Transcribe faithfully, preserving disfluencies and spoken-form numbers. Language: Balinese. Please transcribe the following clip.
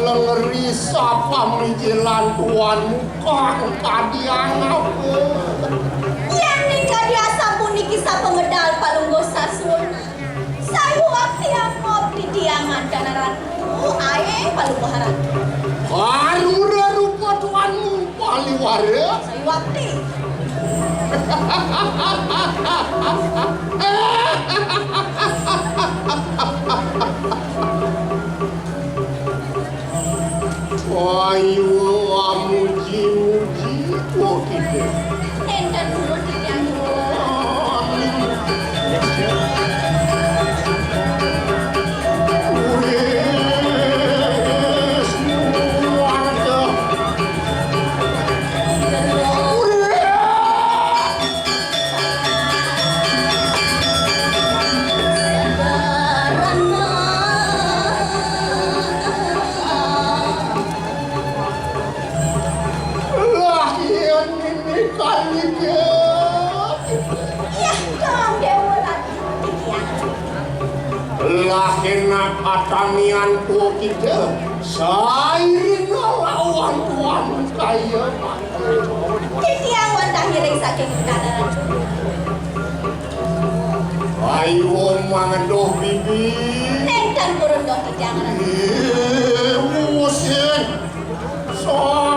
Ngeri sapa mijilan tuan muka kadiang apa? Yang ning kadi asampun niki sapa medal Palungguh Sasuna. Sayuwakti angop titiangan kana ratu, ae Palungguh Ratu. Arura rupa tuanmu paliwara. Sayuwakti. Ayo, amuji-muji, kok kita. Enten dulu tiga. Lah, iya, nini kali dia. Iya, Tuan Dewa lagi. Iya. Lah, enak katanian tuh kita. Sairing lawan tuan kaya. Titiang wantah ngiring saking kanan. Ayo mangedoh bibi. Nenten purun doh titiang. Eh, musin. So